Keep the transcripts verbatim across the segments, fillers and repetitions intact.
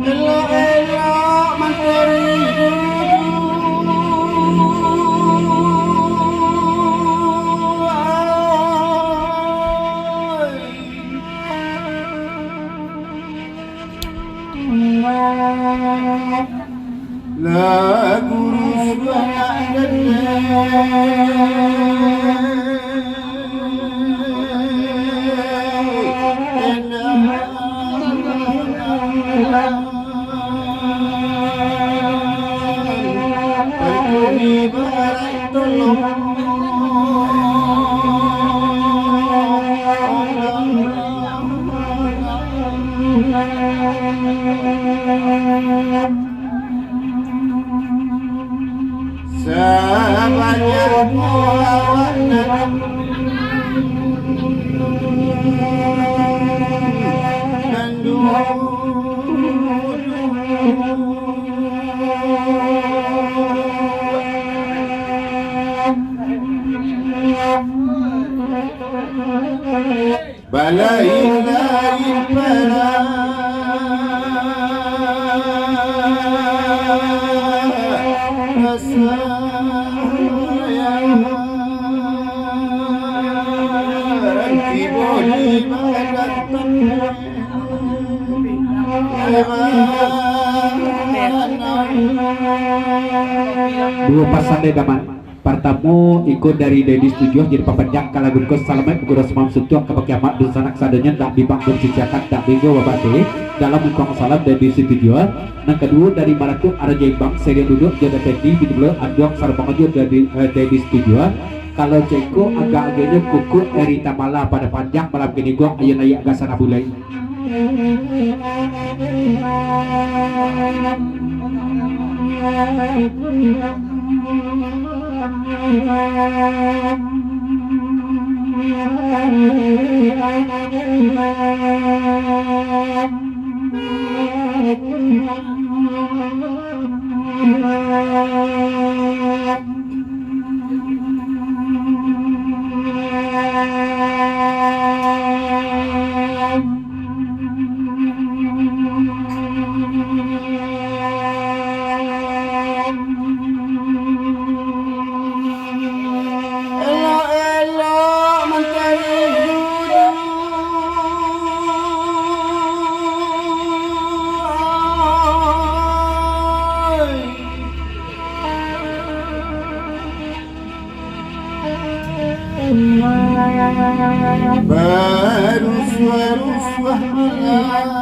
Elok-elok mancari Lagu rusuah nak datang. Sabanyak awak nan Balain-lain parasaian, tibo di badan. Duo pasan dek Daman. Partamo, iko dari Dedi Situjuah, jadi papanjang ka lagu ko, salamaik baguru samalam suntuang kabake amak dunsanak sadonyo, ndak bibak banciciakan, ndak bego babake, dalam lingkuang salam Dedi Situjuah. Nan kaduo dari Maratuk Raja Imbang, Serian Duduk, Joda Pendi, Bini Belo, Anduang Sarbangan jo Dedi, eh, Dedi Situjuah. Kalau ceko agak-agaknyo kukuak dari Tamala pada panjang malam kini gua, ayo nayak ka sana bulai. Elok-elok mancari dudu. Barusuah-rusuah malam.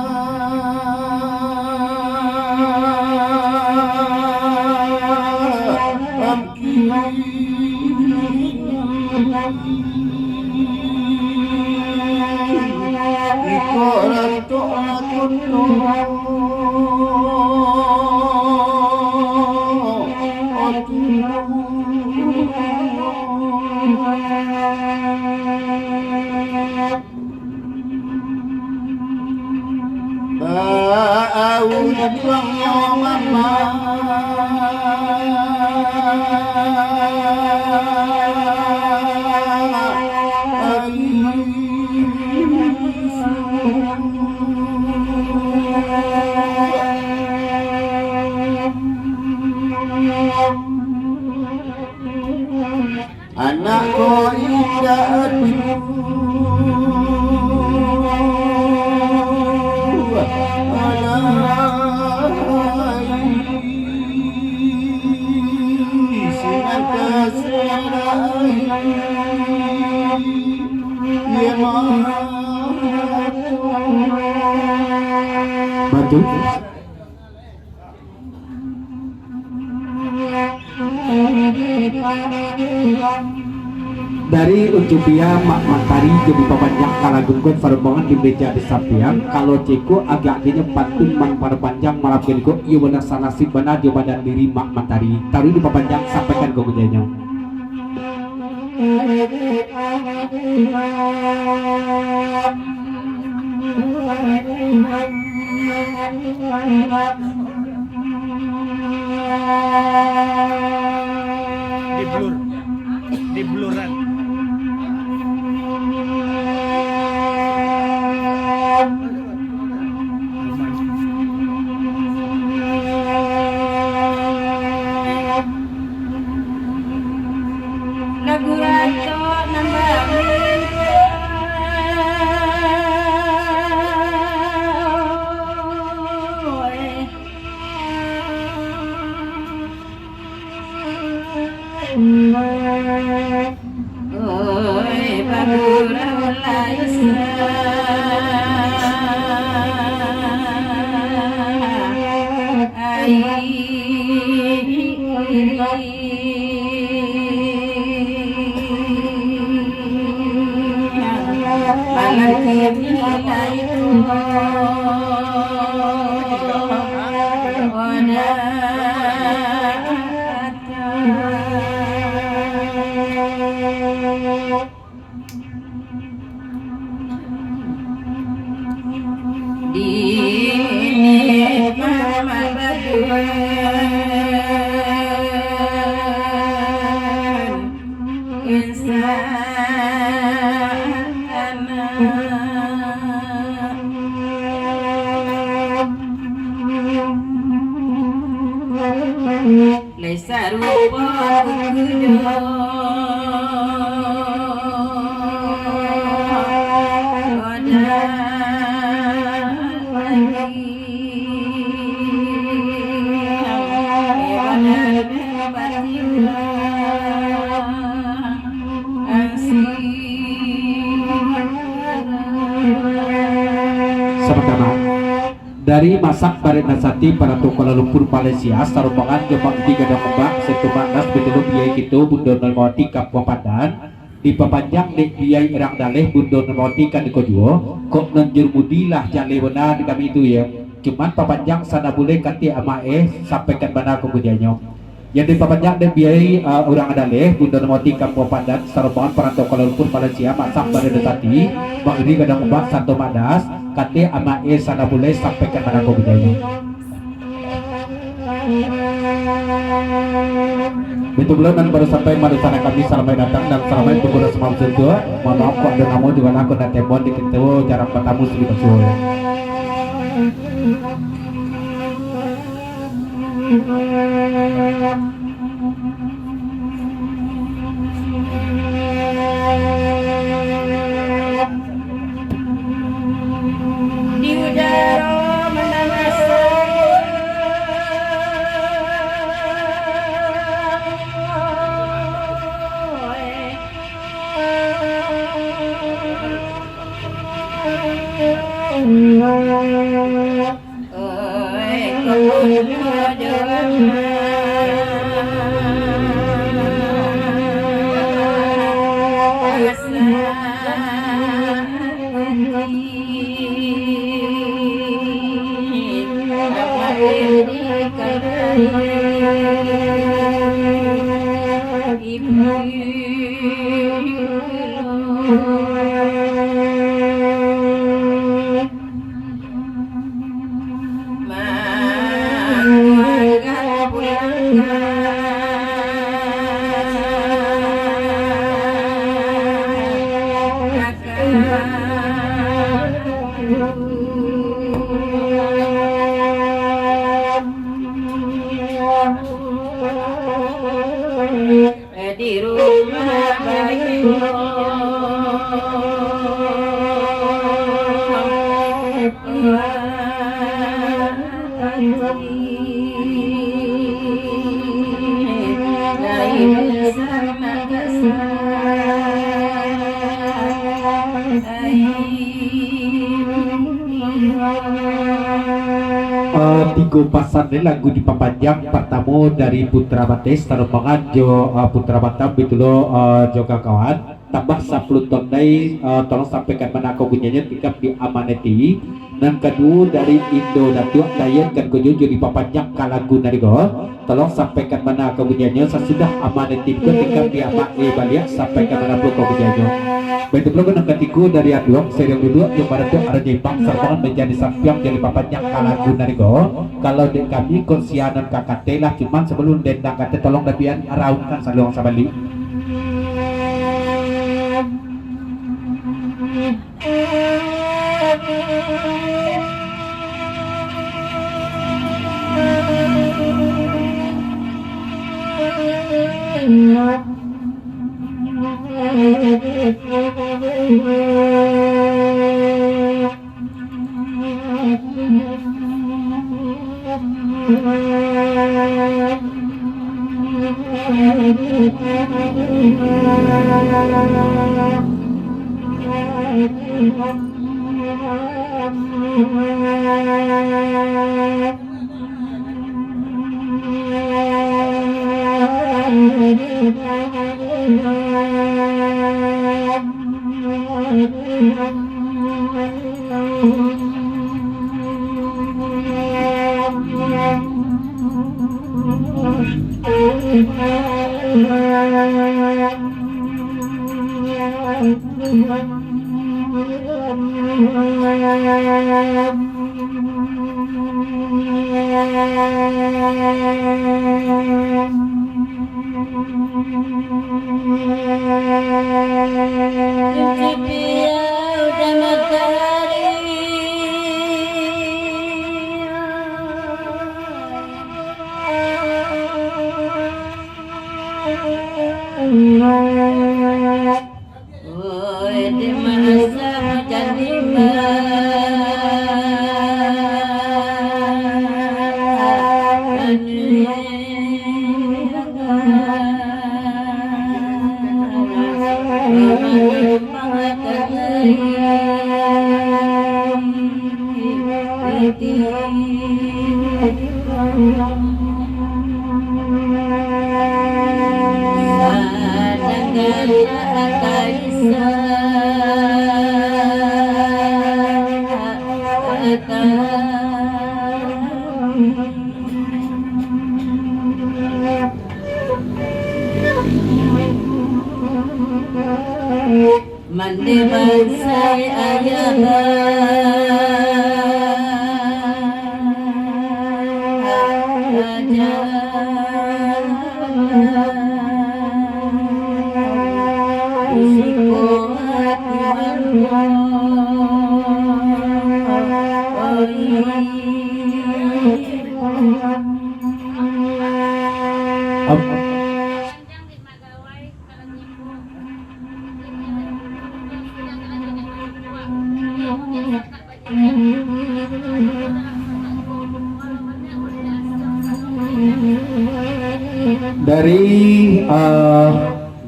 Baaun puangnyo mama. Anak ko indak ado. Alai, sinan tasilai. Iya, mah. Batul. Dari Ucup Pia, Mak Mantari, jadi papanjang ka lagu ko, sarombongan di meja di sampiang. Kalau ceko agak dinyo pantun man papanjang malam kini ko, iyo bana sanasib bana jo badan diri Mak Mantari. Taruih dipapanjang, sampaikan ka ujanyo. Di blur. Di bluran. Lagu ratok nan baminta. Oi, bagurau lai sa-, ai. Dini mama badan insan. Lai sarupo kuku jo Sabantana. Dari Masak Baret Nasati, Paratok Kuala Lumpur, Malaysia, sarombongan jo Mak Udi Gadang Umbak, Setumak Das, Betelo Biai Kito, Bundo Normawati, Kampuang Pandan, dipapanjang dek Biai Urang Daleh, Bundo Normawati, Kaniko Juo, kok nan jurumudi lah jaleh bana di kami tu, ya. Cuman papanjang sana buleh katik amak eh, sampaikan bana ko kujanyo. Yang dipapanjang dek Biai, ah, Urang Adaleh, Bundo Normawati Kampuang Pandan, sarombongan Paratok Kuala Lumpur, Malaysia, Masak Baret Nasati, Mak Udi Gadang Umbak, Santo Mak Das, katik amak eh sana buleh sampaikan bana ko kujanyo. Itu pulo nan baru sampai, madusakan kami, salamaik datang dan salamaik bakumpua samalam sentuh. Mohon maaf kok ado namo juo lah kok nak tembon di kito jarang batamu sigi basuo. Di udaro mandanga sayo. Di rumah bayu. Ah, tigo pasan ni lagu dipapanjang, partamo dari Putra Bates, sarombongan jo, ah, Putra Batam, bitulo, ah, jo kawan-kawan. tambah sapuluah tondai, eh, tolong sampaikan bana ko bunyinyo, tingkap diamanati. Nan kaduo dari Indo Datuak, tayankan ko jo, jo dipapanjang ka lagu nan iko. Tolong sampaikan bana ko bunyinyo, sasudah amanati ko tingkap diama-, eh, baliak, sampaikan bana pulo ko bunyinyo. Baitu pulo nan katigo dari Aduang, Sariang Duduak, jo Maratok, Raja Ipang, Sarbangan, Manjadi Sampiang, jo dipapanjang ka lagu nan iko. Kalau dek kami, ko sianan ka kateh lah, cuman sabalum dendang kateh, tolong dapian raunkan saluang sabalik. Mande bansai ayah aja. Siko ati malu. Am- Dari, eh,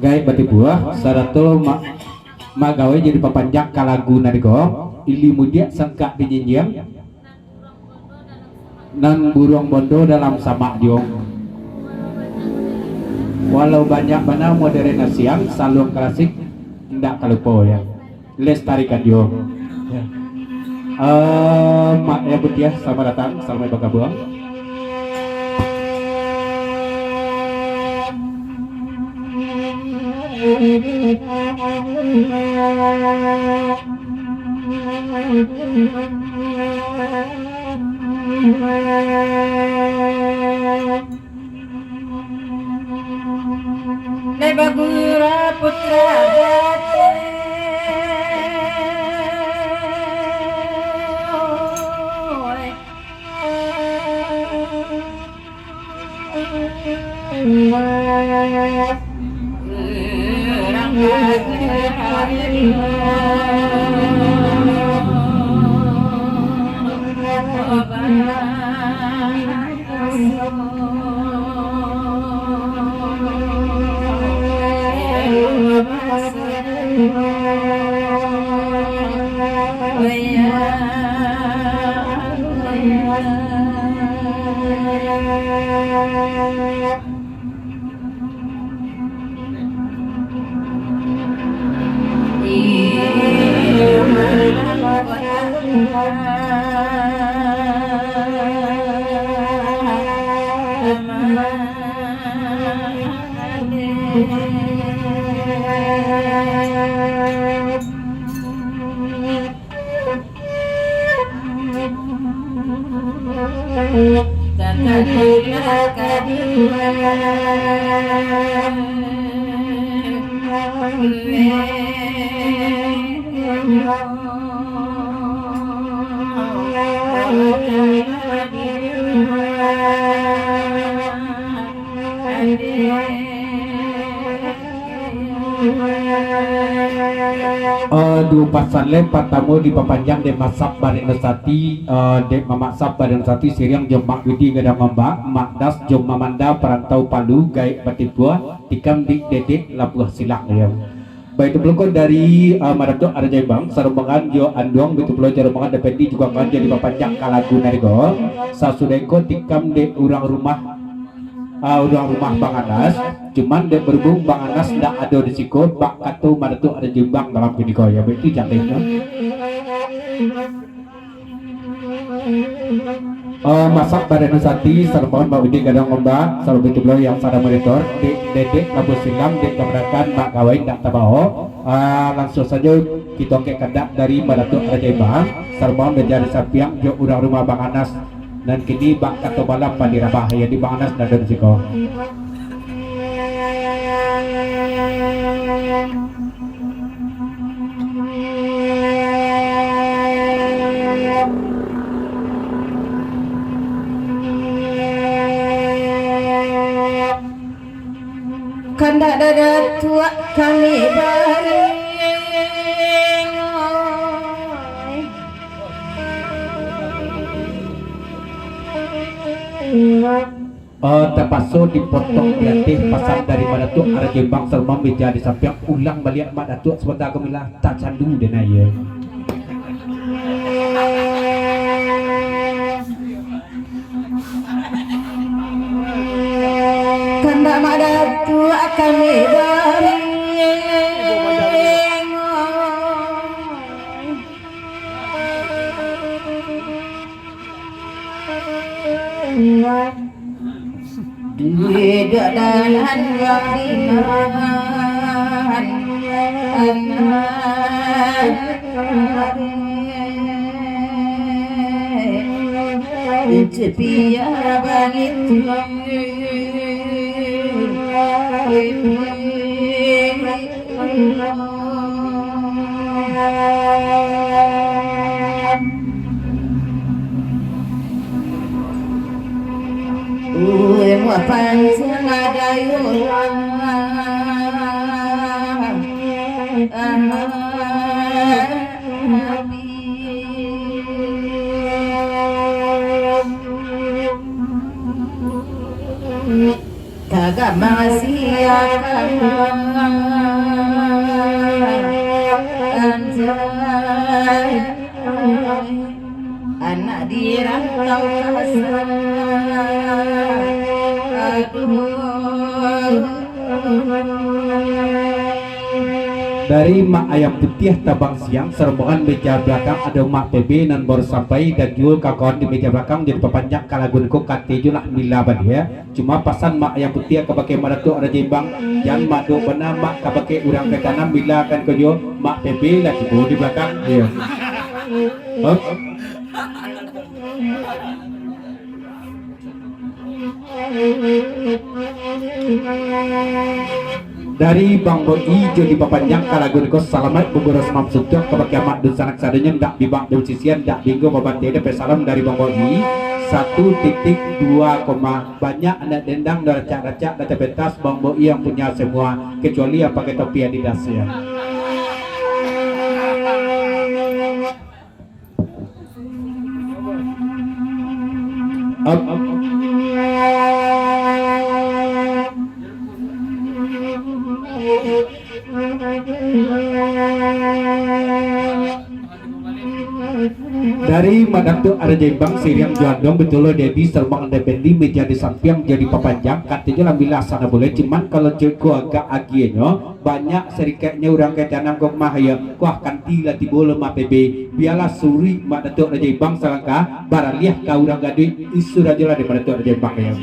Gaek Batibuah, sarato ma-, magawai jadi papanjang ka lagu nan iko, Ili Mudiak Sangkak di Jinjiang. Nan buruang bondo dalam samak juo. Walau banyak bana modern nasiang, saluang klasik indak ka lupo, ya. Lestarikan juo. Ya. Eh, Mak Yah Putiah, selamat datang, selamat bergabung. Dek Bagura Putra Datuak. Eh, duo pasan lai, partamo dipapanjang dek Mak Sab Bareno Sati, eh, dek Mamak Sab Bareno Sati, siriang jo Mak Widi Gadang Ombak, Mak Das jo Mamanda Parantau Palu, Gaek Batimpuah, tikam di Dedek Labuah Silang, yo. Baitu pulo ko dari, eh, Mak Datuak Raja Imbang, sarombongan jo Anduang, baitu pulo jo rombongan Dapendi juo kawan, jadi bapanjang ka lagu nan iko. Sasudah iko tikam dek urang rumah, ah, urang rumah Bang Anas, cuman dek berhubung Bang Anas ndak ado di siko, bak kato Mak Datuak Raja Imbang dalam kiniko, yo, baitu jaleh tu. Eh, Mak Sab Bareno Sati, sarombongan Mak Widi Gadang Ombak, sarombongan tu pulo yang sadang monitor, dek Dedek Labuah Silang, dek kamanakan Mak Gawai ndak tabao. Eh, langsuang sajo kito angkek kandak dari Mak Datuak Raja Imbang, sarombongan meja di sampiang jo urang rumah Bang Anas. Nan kini bak kato malam padi rabah, yo, di Bang Anas nan ado di siko. Kandak dek Datuak kami baringo. Eh, tapaso dipotong di ateh pasan dari Mak Datuak Raja Imbang, sarombongan meja di sampiang, ulang baliak Mak Datuak sabanta kami lah tacandu dek nyo. Kandak Mak Datuak kami baringo. Duduak dalam ruangan, anak piya bangih. Ui, muah panjang adayo lah. Tagak masiak anjay, anak di rantau kasar. Aduh. Dari Mak Ayam Putiah Tabang Siang, sarombongan meja balakang ado Mak P B nan baru sampai, dan juo kawan-kawan di meja balakang, jadi papanjang ka lagu niko, kato jo lah mila baliak. Cuma pasan Mak Ayam Putiah kabake Mak Datuak Raja Imbang, jan madok bana Mak kabake urang ka tanam, milakan ko jo Mak P B lah tibo di balakang. Iyo. Hop. Dari Bang Boi jo dipapanjang ka lagu niko, salamaik baboros malam suntuak kabake amak dunsanak sadonyo, ndak bibak daun sisian, ndak binggo babante, dapek salam dari Bang Boi, satu titik dua koma, banyak anak dendang, dah racak-racak, dah tapentas, Bang Boi yang punya semua, kecuali yang pakai topi Adidas, ya. Ap-, ap-, Dari Madam tu Raja Imbang, siriang jo andong, betul lo Dedi, sarumah andai bendi, meja di sampiang jadi papanjang, katonyo lah milah sana buliah, cuman kalau cuko agak agiahnyo, banyak sarikatnyo urang ka tanam ko mah, yo. Kuah kanti lah tibo lo Mak P B. Bialah suruik Mak Datuak Raja Imbang salangkah, baraliah ka urang gaduik, isu rajo lah di Mak Datuak Raja Imbang, yo.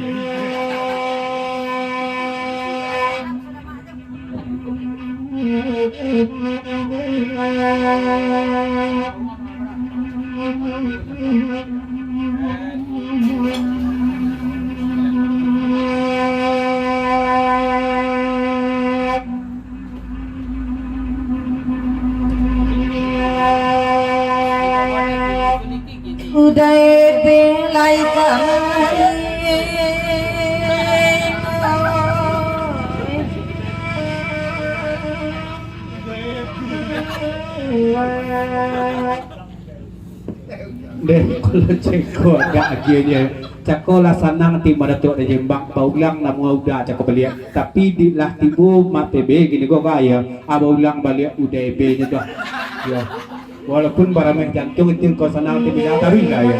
Deh, kalau ceko agak agianyo. Cako lah sanang ti Madatuak Rajo Imbang, baulang namuah uda cako baliak. Tapi di lah tibo Mak P B gini ko ka yo, ah, baulang baliak uda ebe nyo tu. Yo. Walaupun barameh jantung itu ko sanang ti bila taruih lah yo.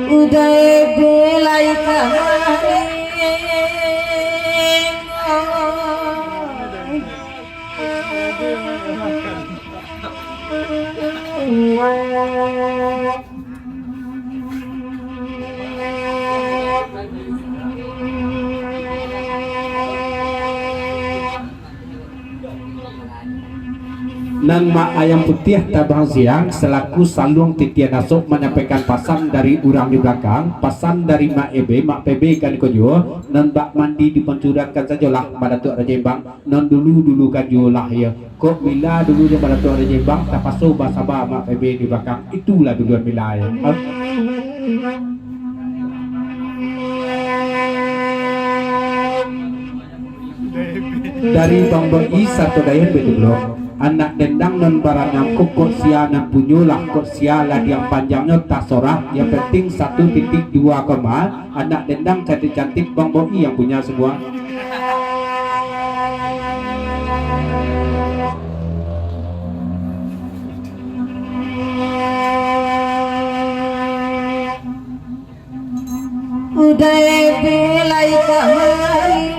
Uda ebe lai kamari. Nan Mak Ayam Putiah Tabang Siang selaku saluang titian asok manyampaikan pasan dari urang di balakang, pasan dari Mak Ebe, Mak P B kan ko juo, nan bak mandi dipancurangkan sajolah Madatuak Rajo Imbang, nan dulu-dulu kan juo lah yo. Kok mila dulu jo Madatuak Rajo Imbang, tapaso basaba Mak P B di balakang, itulah duluan mila yo. Dari Bang Boi sato Dayan baitu pulo. Anak dendang nan baranang ko, kok sia nan punyo lah, kok sia ladiang panjangnyo tasorah, yang penting satu titik dua koma. Anak dendang cantik-cantik Bang Boi yang punya semua. Uda ebe lai kamari.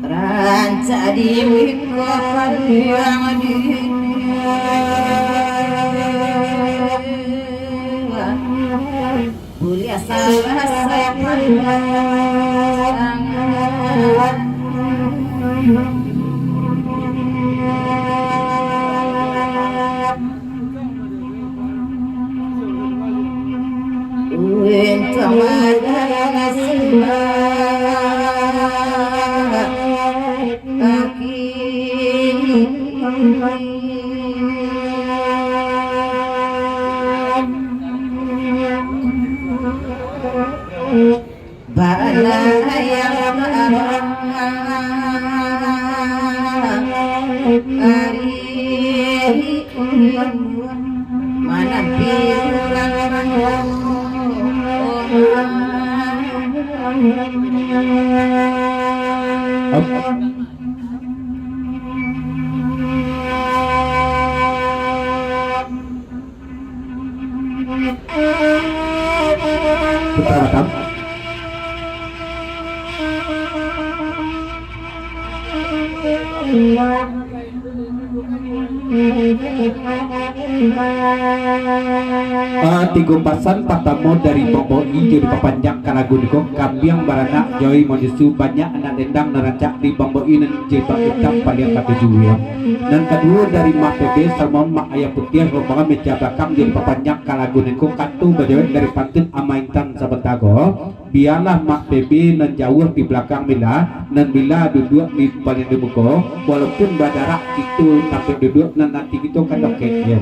Rancak di muko pandiang di. Buliah salah sapan. Uin kamana sembah. Putra Batam. Ah, tigo pasan patamo dari Bang Boi jo dipapanjang ka lagu niko, kambiang baranak joi manyusu, banyak anak dendang nan rancak di Bang Boi nan jilbab itam paliang katuju, yo. Nan kaduo dari Mak P B, Salmon, Mak Ayam Putiah, rombongan meja balakang jo dipapanjang ka lagu niko, kato bajawek dari pantun Ama Intan sabanta ko. Bialah Mak P B nan jauah di balakang mila, nan mila duduak di paliang di muko, walaupun badarak kito tampek duduak, nan ati kito kan dokek, yo.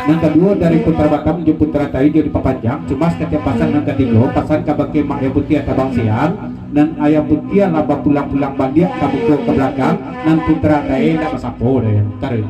Nan kaduo dari Putra Batam jo Putra Tawi jo dipapanjang, cuma satatiok pasan nan katigo, pasan kabake Mak Ayam Putiah Tabang Siang, nan Ayam Putiah lah bapulang-pulang baliak ka muko ka balakang, nan Putra Tawi ndak basapo doh, yo. Taruih.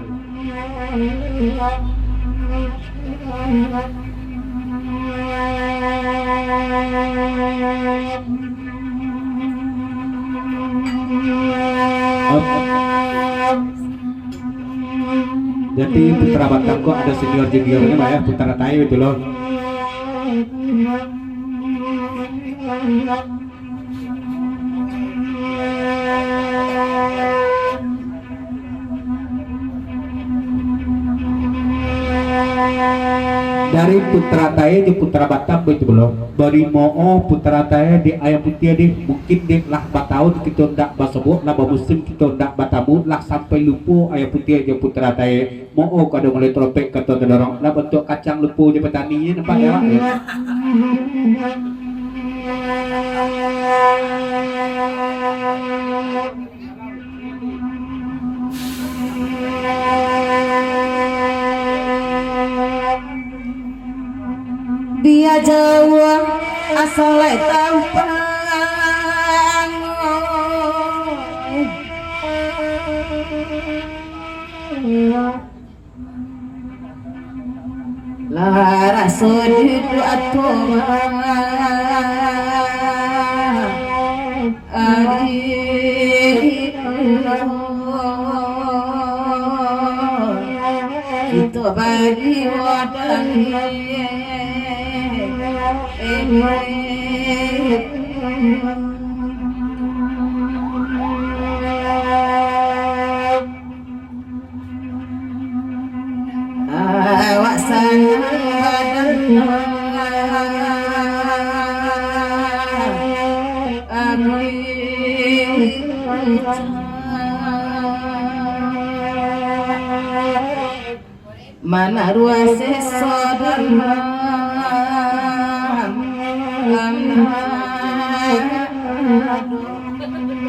Jadi Putra Batam ko ado senior juniornyo, Mak, yo, Putra Tawi tu lo. Dari Putra Tae jo Putra Batam baitu pulo. Bari mo'o Putra Tae dek Ayah Putiah deh, mungkin dek lah batahun kito ndak basobok, lah bamusim kito ndak batamu, lah sampai lupo Ayah Putiah jo Putra Tae. Mo'o kado mulai trompet kato tadorong, lah bantuak kacang lupo jo patani, nampak dek awak? Bia jauah asal lai tampang. Lah raso duduak atoma. Adik, kito bari wadang. Awak sanang badan. Manaruah seso dharma.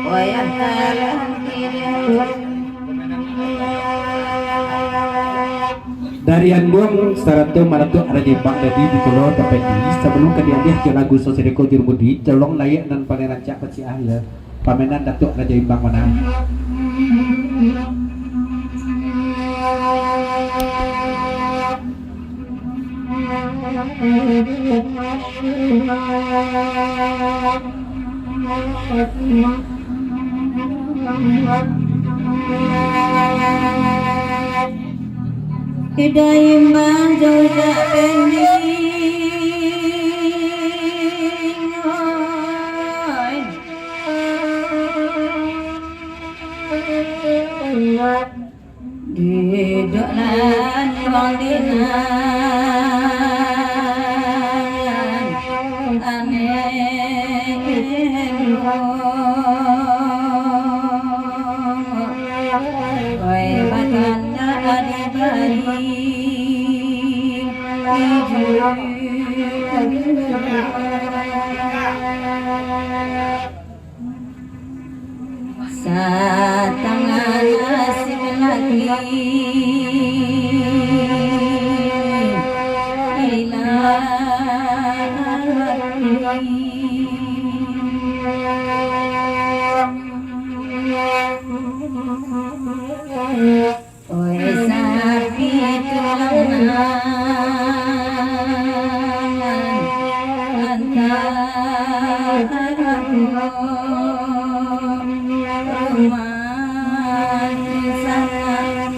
Wayah talang kini. Dari Anduang sarato Madatuak Rajo Imbang tadi di Pulau Tapeti, sabalum ka dialih jo lagu Sosiriko Jurumudi, tolong layek nan paling rancak pacik ah, ya. Pamenan Datuak Rajo Imbang mana? Idai manjojak pending, oi. Duduklah nuang dinan, aneh. Oi, bakanda dibari. Satangah nasib lagi ilang. Oi sapi tulang nan antah rumah sanak.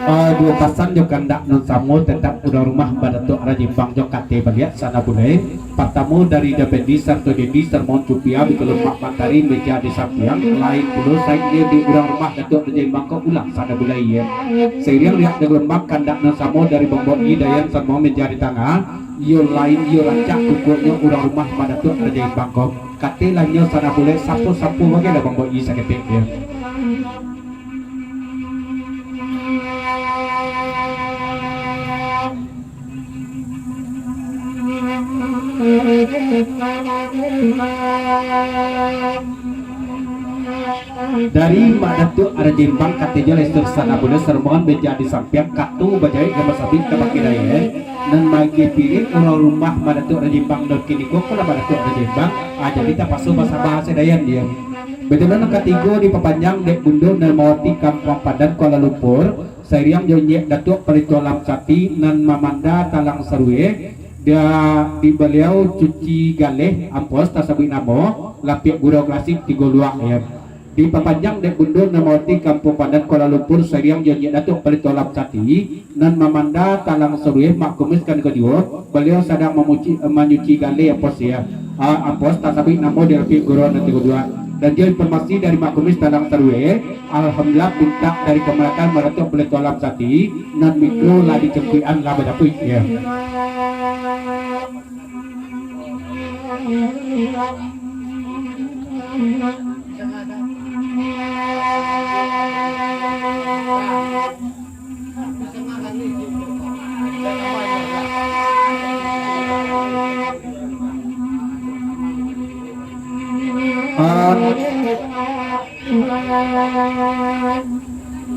Ah, duo pasan jo kandak nan samo, tetap urang rumah Badatuak Rajo Imbang jo kate baliak sana bulai. Partamo dari Dapendi sarato Dendi Sarmon Cupia, bikalo Mak Mantari meja di sampiang, lain pulo saiknyo di urang rumah Datuak Rajo Imbang ko ulang sada bulai, ya. Sairiang riak jo galombang kandak nan samo dari Bang Bok I Dayan Sarmon meja di tangah, iyo lain iyo rancak kukuaknyo urang rumah Madatuak Rajo Imbang ko. Kate lah nyo sana bulai sapo-sapo bagai lah Bang Bok I saketek, ya. Dari Mak Datuak Rajo Imbang, kato jo Lester Sanabula, sarombongan meja di sampiang, kato bajawek gambang sabik ka bakeh dayah, nan maagiah pirin urang rumah Mak Datuak Rajo Imbang, nan kini ko lah Mak Datuak Rajo Imbang, ah, jadi tapaso basabah sadayaan dia. Bajalo nan katigo dipapanjang dek Bundo Nelmawati Kampuang Pandan, Kuala Lumpur, sairiang jo Nyiak Datuak Palito Lam Sati nan mamanda talang sarueh, dia di baliau cuci galeh, ampos tasabuik namo, lapiak gurau klasik tigo luak, ya. Dipapanjang dek Bundo Nelmawati Kampuang Pandan, Kuala Lumpur, sairiang jo Nyiak Datuak Palito Lam Sati, nan mamanda talang sarueh, Mak Kumis kan kajuo, baliau sadang mamuci, manyuci galeh ampos, ya. Ah, ampos, tasabuik namo di lapiak gurau nan tigo dua. Dan jo informasi dari Mak Kumis Talang Sarueh, alhamdulillah, pintak dari kamanakan Madatuak Palitua Alam Sati, nan mikro lah dicengkuikan lah badapuik, ya. Ah,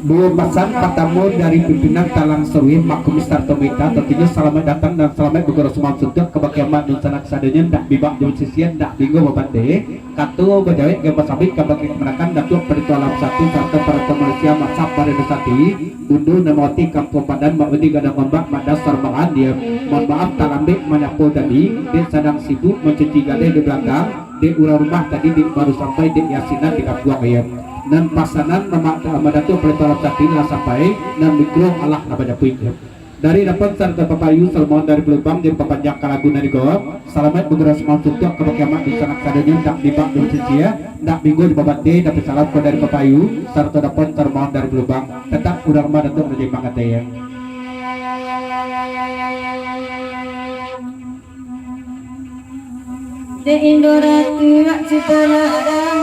duo pasan, partamo dari pimpinan Talang Sarueh, Mak Kumis Tarto Mita, tantunyo salamaik datang dan salamaik bagaro sumangsuntuak kabake amak dunsanak sadonyo, ndak bibak jo sisian, ndak binggo babande. Kato bajawek jo basabik kabake kamanakan Datuak Palitua Alam Sati sarato Palitua Malaysia Masab Barendo Sati, Bunda Namawati Kampuang Pandan, Mak Undi Gadang Ombak, Mak Dasar Mangandiam. Mohon maaf talambek manyapo tadi, dek sadang sibuk mancuci gadai di balakang, dek urang rumah tadi dek baru sampai, dek yasinan di kampuang, ya. Nan pasanan Mamak, Madatuak Palitua Alam Sati lah sampai, nan mikro alah lah badapuik, ya. Dari Dapot sarato Papayu, salomaun dari Palembang, jadi papanjang ka lagu nan iko. Salamaik bagaro sumangsuntuak kabake amak dunsanak sadonyo, ndak bibak jo sisian, ndak binggo jo babande, tapi salam ko dari Papayu, sarato Dapot salomaun dari Palembang. Tatap urang rumah Datuak Rajo Imbang Katai. Dek Indo Ratu, Cipta Ladang,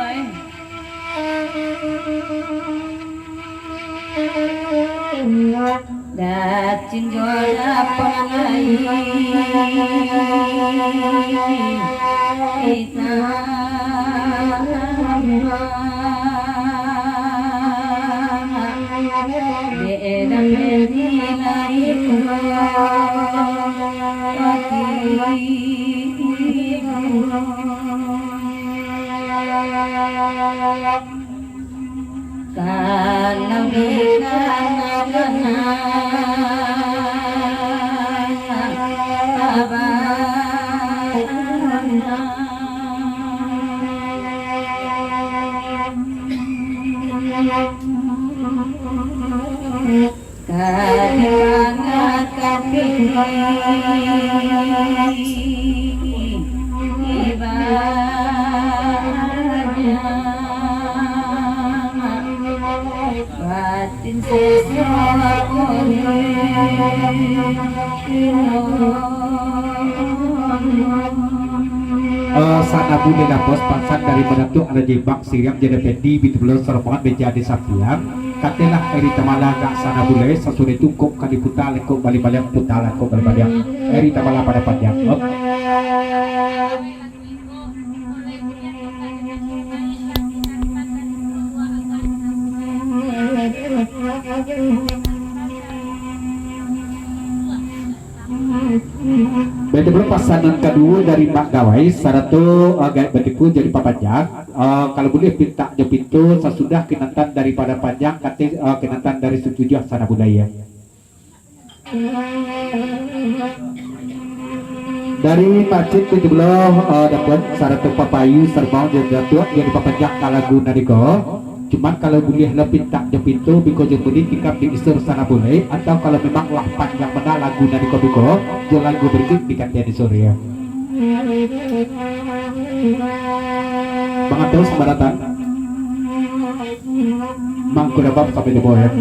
oi. Dacin jo dapang lai. Eh, Sanabulai lah, bos, pasan dari Madatuak Rajo Imbang, siriang jadi Pendi, Bitu Belon, Sarombongan, Meja di Sampiang. Katelah Eri Tamala agak Sanabulai, sasudah itu kok ka diputa, lekok bali baliak, puta lekok bali baliak. Eri Tamala pada panjang. Op. Baitu pulo pasanan kaduo dari Mak Gawai, sarato, eh, gaek batipu jadi papanjang. Eh, kalau buliah pintak jo pinto, sasudah kinantan daripada panjang, kate, eh, kinantan dari Situjuah Sanabulai, ya. Dari Masjid Tujuh Belas, eh, Dapot, sarato Papayu, Sarbang, jo Datuak, jadi papanjang ka lagu nan iko. Cuman kalau buliah lo pintak jo pinto, biko jo budi tikam di isur Sanabulai, atau kalau memang lah panjang bana lagu nan iko biko, jo lagu barikuik digantian isur, ya. Mangato sambah datang. Mangko dapat sampai di bawah, ya.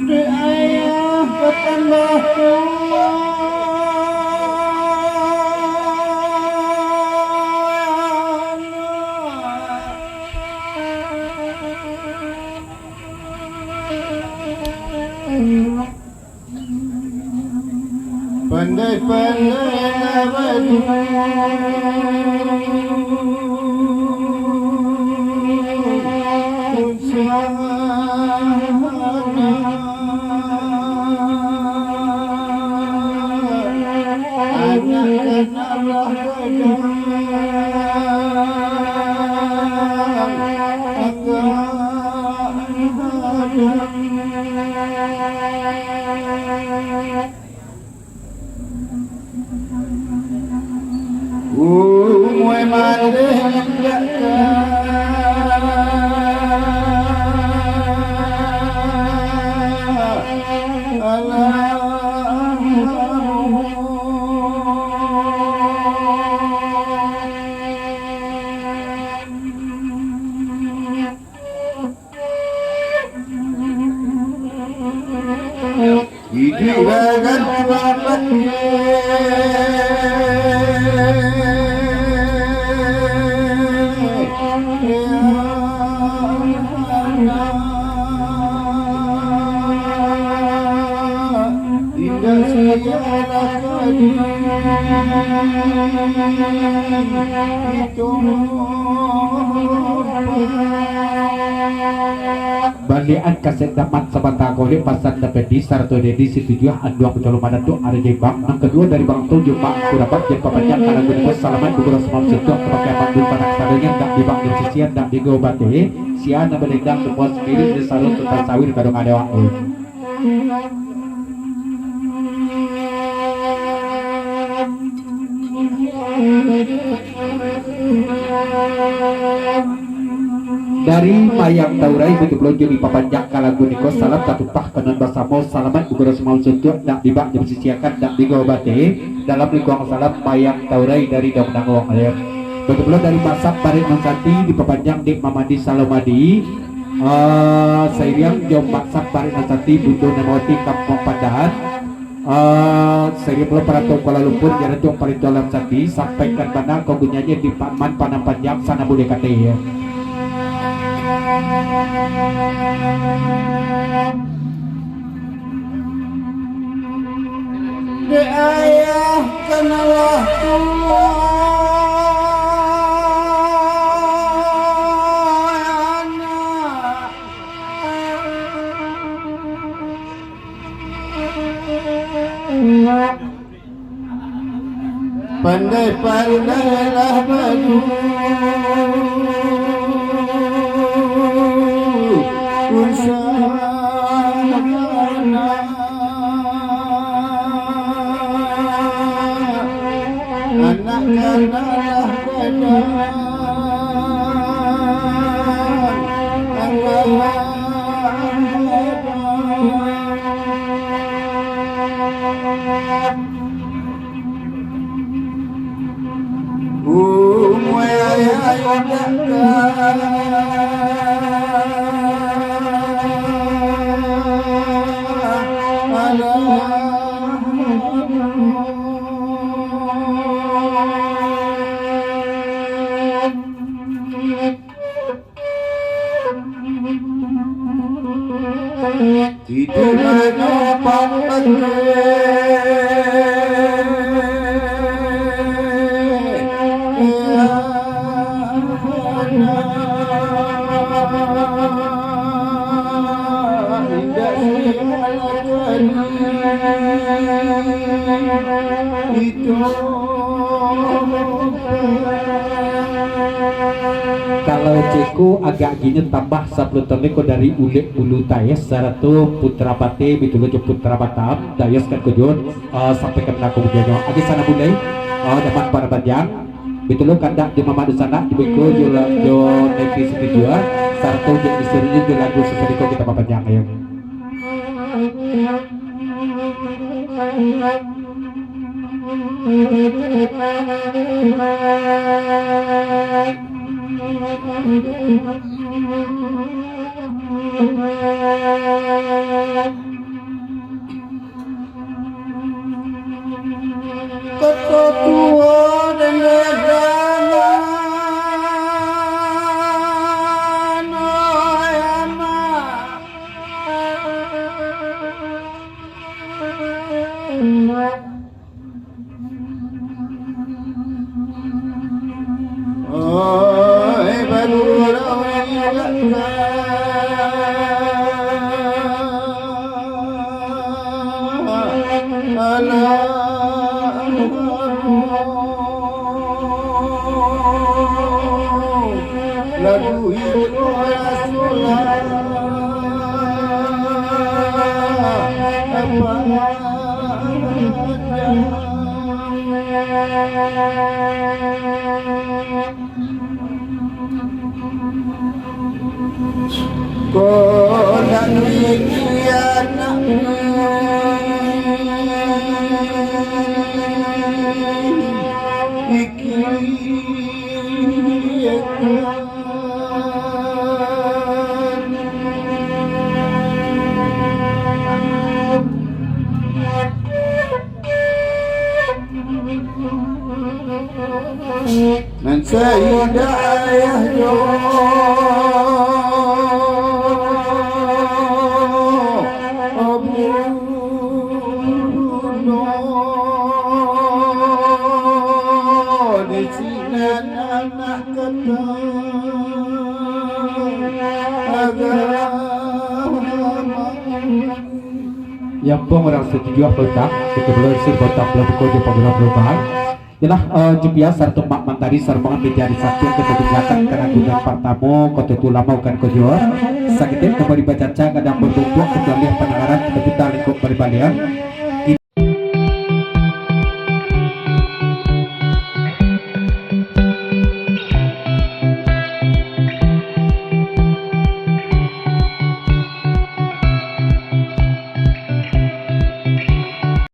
Di ayah batambah tuo. Pandai-pandai lah badu. Anak-anak lah badu. Baliakan kaset Daman Sabanta Kolek, pasan Dapedi sarato Dedi Situjuah, anduang Butolo Madatu, ari Jembang, nan kaduo dari Bang Tun Jumbang, kurabat jan papanjang, kalau begitu, salamaik bagurau samalam suntuang, kapake Abang Dun Panak sadonyo, ndak dibak dari sisian, ndak digo bate, sia nan balendang, semua sendiri, di sarung, tutan sawir, kadang ada waktu. Dari Mayang Taurai, batua pulo jo dipapanjang ka lagu niko, salam tatumpah kanan basamo, salamaik bagurau samalam suntuang, ndak dibak jan disisiakan, ndak digo bate, dalam lingkuang salam Mayang Taurai dari Daung Danguang, yo. Batua pulo dari Masap Barek Nan Sati, dipapanjang dek Mamadi Salomadi, ah, sairiang jo Masap Barek Nan Sati, Bundo Nemoti, Kampuang Pandahan, Ah, sairiang pulo parantau Kuala Lumpur, jalan Tuang Palintualan Sati, sampaikan bana kok gunyonyo di Paman Padang Panjang, sana buliah katai, yo. Dek ayah kanalah tuo, anak. Pandai-pandailah badu usaha. Anak kanalah gadang, anak gadang. Umai ayah indak ka. Alah. Iduik mano pambangkek. Indak dialakani. Itu. Kalau ceko agak gini tambah sapuluah taun ko dari Ulek Bulu Tayes sarato Putra Pate, batua pulo jo Putra Batam, Dayas kan ko jo, eh, sampaikan bana kok gunyonyo. Agi sana bulai, eh, daman para panjang, batua pulo kandak jo Mamak Dunsanak, di beko jo la-, jo Neti Siti Jua, sarato jo isteri jo lagu sasado ko kita papanjang, ayo. Koto tuo dendana, oi amak. Oi, bagurau indak ka. Alah. Lagu itu adalah apa? Kok nak dikianati, pikirkan. Nan saindak ayah jo bundo. Yang pun urang satuju, Pak Ustaz, kita balalu isi Pak Ustaz balalu buka jo pagura perubahan. Yalah, eh, Jupiah sarato Mak Mantari sarombongan manjadi saksi kita tinggalkan karena gunungan partamo, Koto Tulamo kan kojor. Saketek kembali bacaca, kadang bertumpuk, kecuali pandangaran, kita putar lingkup balik-balian.